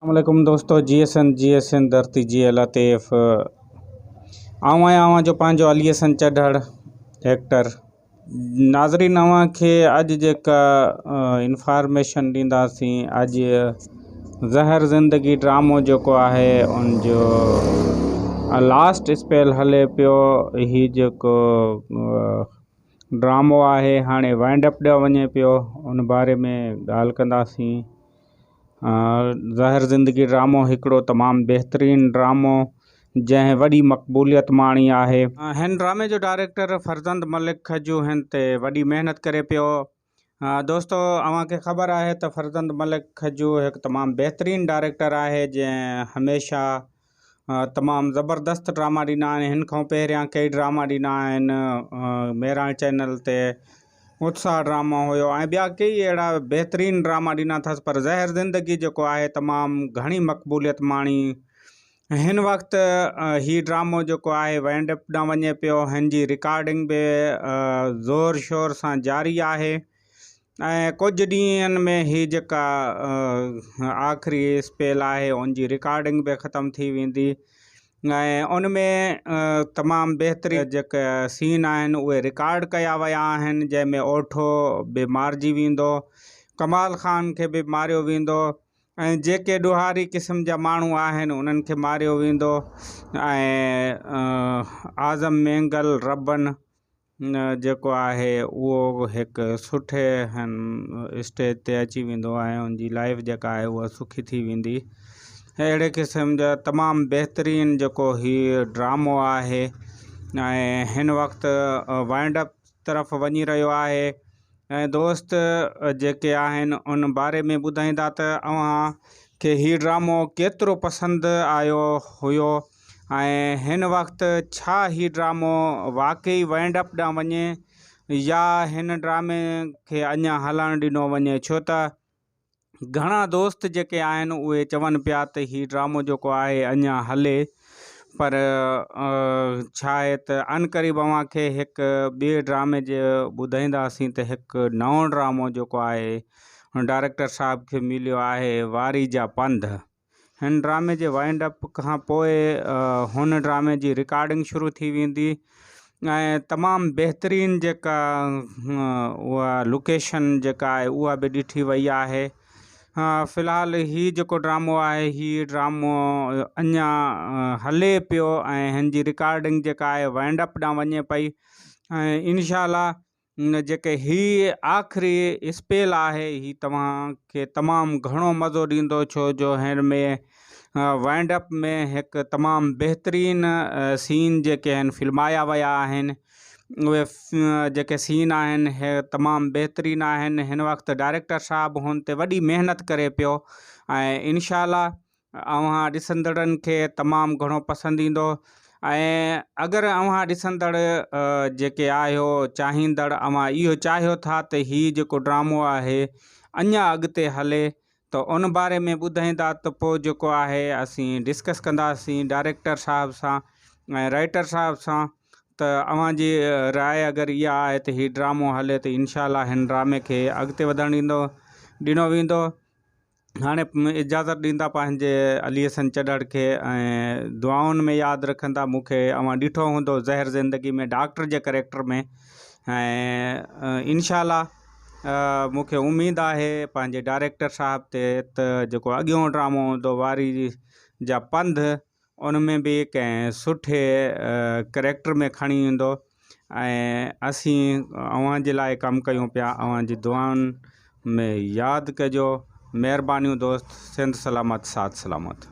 السلام عليڪم دوستو جي سنڌ جي سنڌ ڌرتي جي لطيف آئون آهيان اوهان جو پنهنجو علي حسن چڍڙ ايڪٽر ناظرين اوهان کي اڄ جيڪا انفارميشن ڏينداسين اڄ زهر زندگي ڊرامو جيڪو آهي ان جو لاسٽ اسپيل هلي پيو هي جيڪو ڊرامو آهي هاڻي وائنڊ اپ ڏيو وڃي پيو ان باري ۾ ڳالهه ڪنداسين زهر زندگي ڊرامو هڪڙو تمام بهترين ڊرامو جنهن وڏي مقبوليت ماڻي آهي. هن ڊرامي جو ڊائريڪٽر فرزند ملڪ کجو هن تي وڏي محنت ڪري پيو. دوستو اوهان کي خبر آهي ته فرزند ملڪ کجو هڪ تمام بهترين ڊائريڪٽر آهي جنهن هميشه تمام زبردست ڊراما ڏنا آهن هن کان پهريان ڪئي ڊراما ڏنا آهن مهراڻ چينل تي اتساهه ڊرامو هيو ۽ ٻيا ڪئي اهڙا بهترين ڊراما ڏنا اٿس پر زهر زندگي جيڪو آهي تمام گهڻي مقبوليت ماڻي هن وقت هي ڊرامو جيڪو آهي وائنڊ اپ ڏانهن وڃي پيو هن جي رڪارڊنگ به زور شور سان جاري آهي ۽ ڪجهه ڏينهن ۾ هي جيڪا آخري اسپيل آهي ان جي رڪارڊنگ به ختم ٿي ويندي ۽ ان ۾ تمام بهترين جيڪا سين آهن اهي رڪارڊ ڪيا ويا آهن جنهن ۾ اوٺو به مارجي ويندو ڪمال خان کي به ماريو ويندو ۽ جيڪي ڏوهاري قسم جا ماڻهو آهن انهن کي ماريو ويندو ۽ اعظم مينگل ربن جيڪو آهي اهو هڪ سٺي هن اسٽيج تي اچي ويندو ۽ ان جي لائف جيڪا آهي اها سکي ٿي ويندي اهڙي قسم جا تمام بهترين جيڪو هي ڊرامو آهي ۽ هن وقت وائنڊ اپ طرف وڃي رهيو آهي ۽ دوست جيڪي آهن ان باري ۾ ٻڌائيندا ته اوهان کي هي ڊرامو ڪيترو پسند آيو هيو ۽ هن وقت ڇا هي ڊرامو واقعي وائنڊ اپ ڏانهن وڃي يا هن ڊرامي کي اڃا هلڻ ڏنو وڃي ڇو ته گهڻا دوست جيڪي آهن اهي چون پيا ته هي ڊرامو جيڪو آهي اڃا هلي پر ڇا آهي ته عنقريب اوهان کي هڪ ٻئي ڊرامي جي ٻڌائينداسين ته هڪ نئون ڊرامو جيڪو آهي ڊائريڪٽر صاحب کي مليو آهي واري جا پنڌ هن ڊرامي جي وائنڊ اپ کان پوء هن ڊرامي جي رڪارڊنگ شروع ٿي ويندي ۽ تمام بهترين جيڪا اها لوڪيشن جيڪا آهي اها به ڏٺي وئي آهي في الحال هي جيڪو ڊرامو آهي هي ڊرامو اڃا هلي پيو ۽ هن جي رڪارڊنگ جيڪا آهي وائنڊ اپ ڏانهن وڃي پئي ۽ انشاء الله جيڪي هي آخري اسپيل آهي هي توهان کي تمام گهڻو مزو ڏيندو ڇو جو هن ۾ وائنڊ اپ ۾ هڪ تمام بهترين سين جيڪي آهن فلمايا ويا آهن اهي جيڪي سين آهن هي تمام بهترين آهن هن وقت ڊائريڪٽر صاحب هن تي وڏي محنت ڪري پيو ۽ انشاء الله اوهان ڏسندڙن کي تمام گهڻو پسند ايندو ۽ اگر اوهان ڏسندڙ جيڪي آهيو چاهيندڙ اوهان اهو چاهيو ٿا ته هي جيڪو ڊرامو آهي اڃا اڳتي هلي ته ان باري ۾ ٻڌائيندا ته پوء جيڪو آهي اسين ڊسڪس ڪنداسين ڊائريڪٽر صاحب سان ۽ رائيٽر صاحب سان ته اوهان جي راء اگر اها آهي ته هي ڊرامو هلي ته انشاء الله هن ڊرامي کي اڳتي وڌڻ ڏيندو ڏنو ويندو هاڻي اجازت ڏيندا پنهنجي علي حسن چڍڙ کي ۽ دعائن ۾ ياد رکندا مون کي اوهان ڏٺو هوندو زهر زندگي ۾ ڊاڪٽر جي ڪريڪٽر ۾ ۽ انشاء الله مون کي اميد آهي پنهنجي ڊائريڪٽر صاحب تي ته جيڪو اڳيون ڊرامو هوندو واري جا پنڌ ان ۾ به ڪنهن سٺي ڪريڪٽر ۾ کڻي ايندو ۽ اسين اوهان جي لاء ڪم ڪيون پيا اوهان جي دعائن ۾ ياد ڪجو مهربانيون دوست سنڌ سلامت ساٿ سلامت.